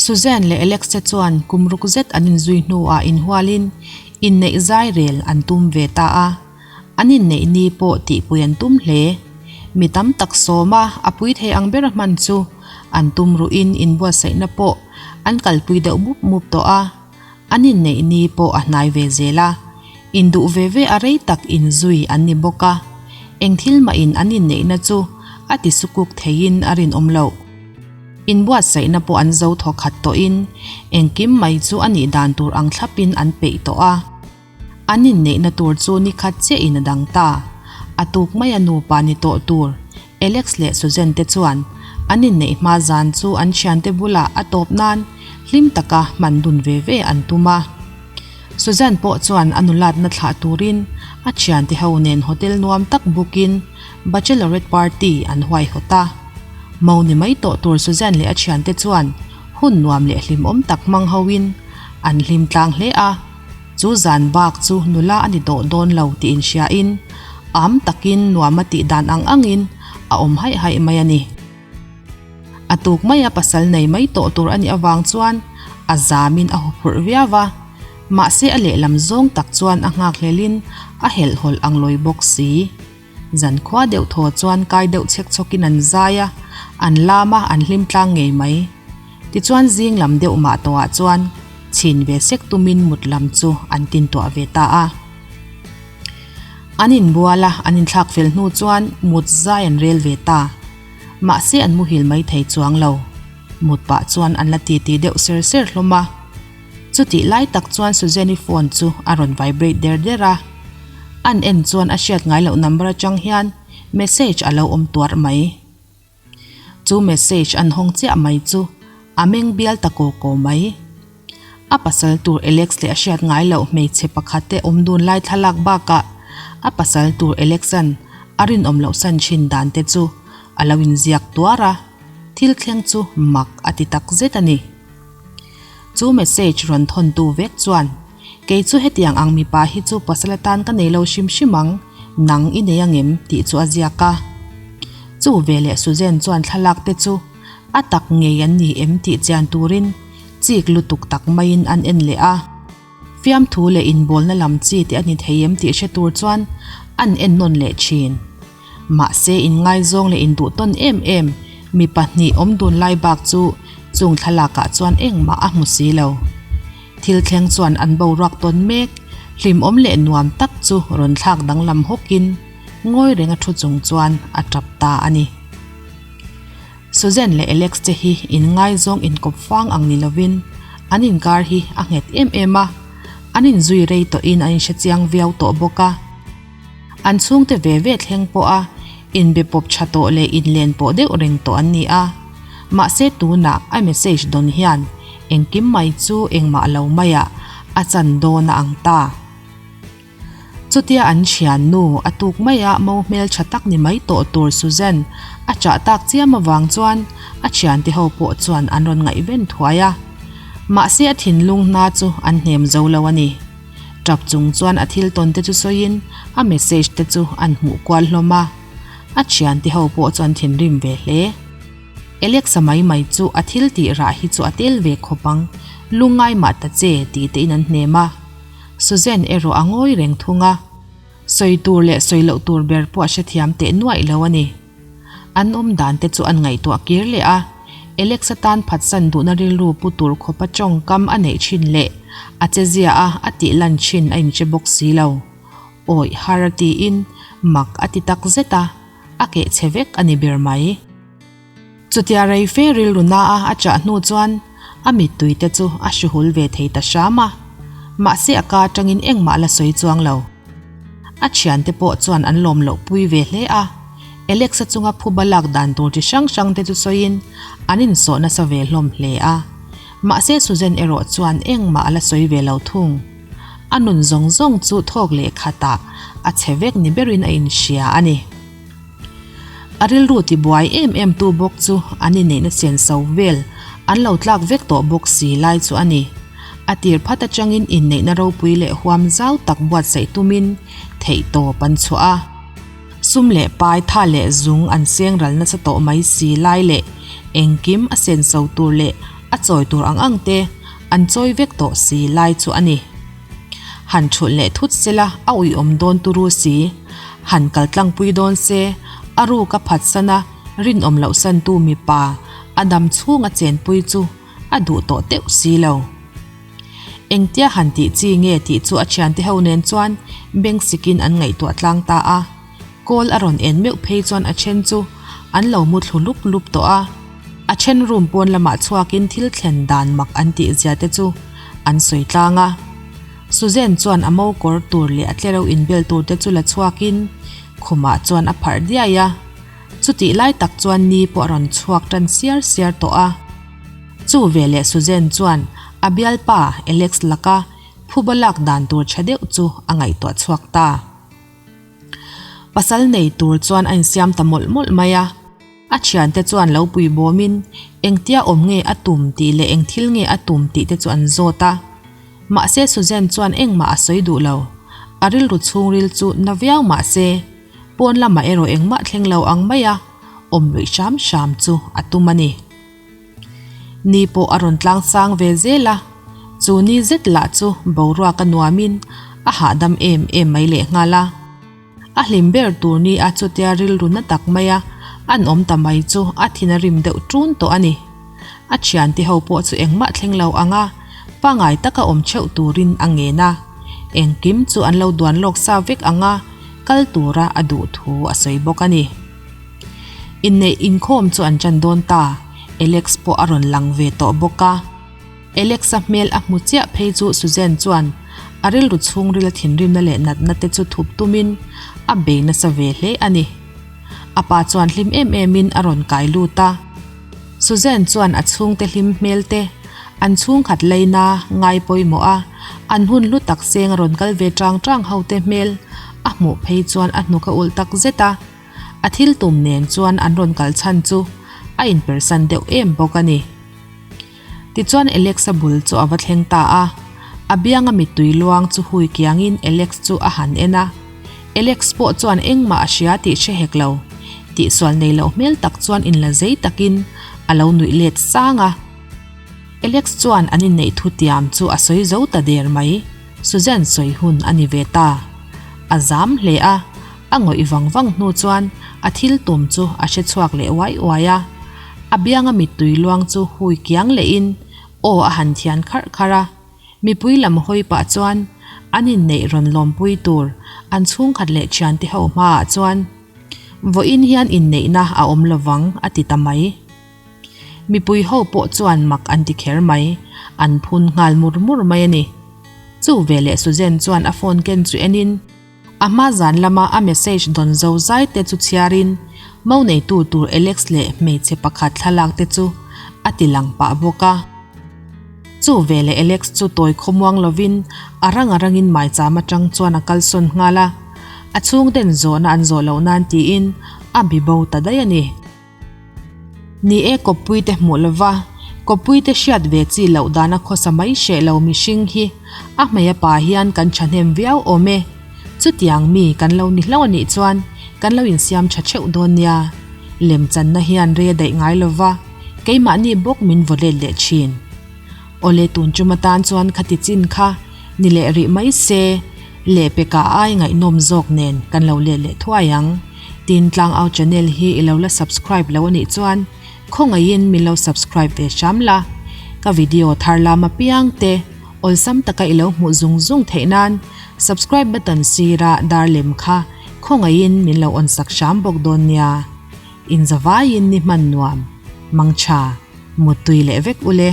Suzanne leh Alex te chuan kum ruk zet an inzui hnuah inhualin inneih zai rel an tum ve ta a. An inneih ni pawh tihpui an tum hle. Mi tam tak sawma a pui thei ang bera hman chu an tum ruhin inbuatsaihna pawh an kalpui deuh mup mup tawh a. An inneih ni pawh a hnai ve zel a, induh ve ve a rei tak inzui an ni bawk a, eng thil mahin an inneihna chu a ti sukuk theiin a rinawm loh. Inbuatsaihna pawh an zo thaw khat tawhin engkim mai chu a nih dan tur ang thlapin an peih tawh a. An inneihna tur chu ni khat chiahin a dang ta. A tuk mai a nupa ni tawh tur Alex leh Suzanne te chuan an inneih hma zan chu an thiante bulah a tawp nan hlim taka hman dun ve ve an tum a. Suzanne pawh chuan a nulatna thlah turin a thiante ho nen hotel nuam tak bookin bachelorette party an huaihawt a. Mo ni mai tawh tur Suzanne leh a thiante chuan hun nuam leh hlimawm tak hmang hoin an hlim tlang hle a. Chu zan bak chu nula a ni tawh dawn lo tih inhriain am takin nuam a tih dan ang angin a awm haih haih mai a ni. A tuk maia pasal nei mai tawh tur a nih avang chuan a zamin a huphurh viau va, mahse a lehlam zawng tak chuan a nghakhlelin a helhhawlh ang lawi bawk si. Zankhua deuh thaw chuan kai deuh chhek chhawkin an zai a, an lam a, an hlim tlang ngei mai. Tichuan zing lam deuh mah tawhah chuan chhin ve sek tumin mut lam chu an tintuah ve ta a. An inbual a, an inthlak fel hnu chuan mut zai an rel ve ta. Mahse an muhil mai thei chuang lo. Mut pah chuan an la titi deuh ser ser hlawm a. Chutih lai tak chuan Suzanne-i phone chu a rawn vibrate der der a. An en chuan a hriat ngai loh number atang hian message a lo awm tuarh mai. Chu message an hawng chiah mai chu a meng bial ta kaw kaw mai. A pasal tur Alex leh a hriat ngai loh hmeichhe pakhat te awm dun lai thlalak bakah a pasal tur Alex-a'n a rinawm loh san thin dan te chu a lo inziak tuar a, thil thleng chu mak a ti tak zet a ni. Chu message rawn thawntu vek chuan, Kei chu hetiang ang mipa hi chu pasal atan ka nei lo hrim hrim ang, nang i nei angem? tih chu a ziak a. Chu veleh Suzanne chuan thlalak te chu a tak ngei an ni em tih chian turin chik lutuk tak maiin an en leh a. Fiamthu leh inbawlna lam chi te a ni thei em tih hre tur chuan an en nawn leh thin. Mahse inngaizawng leh induhtawn em em mi pahnih awm dun lai bak chu chung thlalakah chuan engmah a hmu si lo. Thil thleng chuan an boruak tawn mek, hlimawm leh nuam tak chu rawn thlak danglam hawkin ngawi reng a thu chung chuan a tap ta a ni. Suzanne leh Alex te hi inngaizawng inkawp fang ang ni lovin an inkar hi a nghet em em a, an inzui rei tawhin an inhrechiang viau tawh bawk a. An chhungte ve ve thleng pawh a inbe pawp tha tawh leh inlen pawh deuh reng tawh an ni a. Mahse tunah a message dawn hian engkim mai chu engmah lo maiah a chan dawn a ang ta. Chutia an thiannu a tuk maia mo hmel tha tak ni mai tawh tur Suzanne a chah tak chiam avang chuan a thiante ho pawh chuan an rawn ngaihven thuai a. Mahse a thinlung hna chu an hnem zo lo a ni. Tap chung chuan a thil tawn te chu sawiin a message te chu an hmuh kual hlawm a, a thiante ho pawh chuan thinrim ve hle. Alexa mai mai chu a thil tih rah hi chu a tel ve khawp ang, lungngai mah ta che tih te in an hnem a. Suzanne erawh a ngawi reng thung a, sawi tur leh sawi loh tur ber pawh a hrethiam teh nuaih lo a ni. An awm dan te chu an ngaihtuah kir leh a, Alex-a tan phatsan duhna rilru pu tur khawpa tawngkam a neih thin leh a che zia a a tih lan thin a inhre bawk si lo. Awih har a tiin mak a ti tak zet a, a keh chhe vek a ni ber mai. Chutia rei fe rilru na a a chah hnu chuan a mittui te chu a hruhul ve thei ta hram a, mahse a ka atangin engmah la sawi chuang lo. A thiante pawh chuan an lawm loh pui ve hle a, Alex-a chunga phuba lak dan tur chi hrang hrang te chu sawiin an insawh nasa ve hlawm hle a. Mahse Suzanne erawh chuan engmah a la sawi ve lo thung. A nun zawng zawng chu thawk leh khatah a chhe vek ni berin a inhria a ni. A rilru tibuai em em tu bawk chu an inneihna senso vel an lo tlak vek tawh bawk si lai chu a ni. A tir phat atangin inneihna ropui leh huam zau tak buatsaih tumin theihtawp an chhuah a. Sum leh pai tha leh zung an seng ral nasa tawh mai si lai leh engkim a senso tur leh A chawi tur ang ang te an chawi vek tawh si lai chu a ni. Han thulh leh thut sela a uiawm dawn turu si. Han kal tlangpui dawn se a ruk a phatsan a rinawm loh santu mipa a dam chhung a chenpui chu a duh tawh teuh si lo. Engtia han tih chi nge tih chu a thiante ho nen chuan beng sikin an ngaihtuah tlang ta a. Kawl a rawn en meuh phei chuan a then chu an lo mu thlu lup lup tawh a. A then room pawn lamah chhuakin thil thlen dan mak an tih zia te chu an sawi tlang a. Suzanne chuan a mo kawr tur leh a tlereuh inbel tur te chu la chhuakin khumah chuan a pharh diai a. Chutih lai tak chuan ni pawh a rawn chhuak tan siar siar tawh a. Chu veleh Suzanne chuan a bialpa Alex laka phuba lak dan tur tha deuh chu a ngaihtuah chhuak ta. Pasal nei tur chuan a insiam ta mawlh mawlh mai a. A thiante chuan lo pui bawmin engtia awm nge a tum tih leh eng thil nge a tum tih te chu an zawt a. Mahse Suzanne chuan engmah a sawi duh lo. A rilru chhungril chu na viau mahse pawn lamah erawh engmah thleng lo ang mai a awm luih hram hram chu a tum a ni. Ni pawh a rawn tlang sang ve zel a, chu ni zet lah chu boruak a nuamin a hahdam em em mai lehnghal a. A hlim ber tur ni a chutia rilru na tak mai a an awm ta mai chu a thin a rim deuh ṭun tawh a ni. A thiante ho pawh chu engmah thleng lo ang a, pangai taka awm theuh turin a ngen a. Engkim chu an lo duan lawk sa vek ang a, kal tura a duh thu a sawi bawk a ni. Inneih inkhawm chu an ṭan dawn ta, Alex pawh a rawn lang ve tawh bawk a. Alex-a hmel a hmu chiah phei chu Suzanne chuan a rilru chhungrila thinrimna leh natna te chu thup tumin a bei nasa ve hle a ni. A pa chuan hlim em emin a rawn kai lut a. Suzanne chuan a chhungte hlim hmel te, an chhungkhat leina ngai pawimawh a, an hun hlu tak seng a rawn kal ve ṭang ṭang ho te hmel a hmuh phei chuan a hnuk a ulh tak zet a. A thil tum nen chuan an rawn kal chhan chu a inpersan deuh em bawk a ni. Tichuan Alex-a bul chu a va thleng ta a, a bianga mittui luang chu hui kiangin Alex chu a han en a. Alex pawh chuan engmah a hria tih hre hek lo. Tihsual nei loh hmel tak chuan inla zei takin a lo nuih let sang a. Alex chuan an inneih thu tiam chu a sawi zo ta der mai. Suzanne sawi hun a ni ve ta. A zam hle a, A ngawih vang vang hnu chuan a thil tum chu a hre chhuak leh uai uai a. A bianga mittui luang chu hui kiang lehin aw a han thian kharh kharh a. Mipui lam hawi pah chuan an inneih rawn lawmpui tur an chhungkhat leh thiante ho hmaah chuan Vawiin hian inneihna a awm lovang a ti ta mai. Mipui ho pawh chuan mak an ti kher mai, an phun nghal mur mur mai a ni. Chu veleh Suzanne chuan a phone ken chu enin, A hma zan lama a message dawn zo zai te chu chhiarin mo neitu tur Alex leh hmeichhe pakhat thlalak te chu a ti lang pah bawk a. Chu veleh Alex chu tawi khawmuang lovin a rang a rangin maicham atang chuan a kalsawn nghal a, a chhungten zawhna an zawh loh nan tiin a bi bo ta daih a ni. Ni e, kawppuite hmuh lova, kawppuite hriat ve chi loh dana khawsa mai hreh lo mihring hi a hmei a pa hian kan thahnem viau awm e. Chutiang mi kan lo ni hlauh a nih chuan kan lo insiam tha theuh dawn nia. Lemchanna hian rei a daih ngai lova, keimahni bawk min vaw let leh thin. Awle tun tum atan chuan khati chin kha ni leh rih mai se, lehpekah ai ngaihnawm zawk nen kan lo let leh thuai ang. Tin Tlangau channel hi i lo la subscribe lo anih chuan khawngaihin min lo subscribe ve hram la. Ka video thar lam apiang te awlsam taka i lo hmuh zung zung theih nan subscribe button sira dar lem kha khawngaihin min lo on sak hram bawk dawn nia. Inzavaiin ni hman nuam, mangtha, muttui leh vek ule.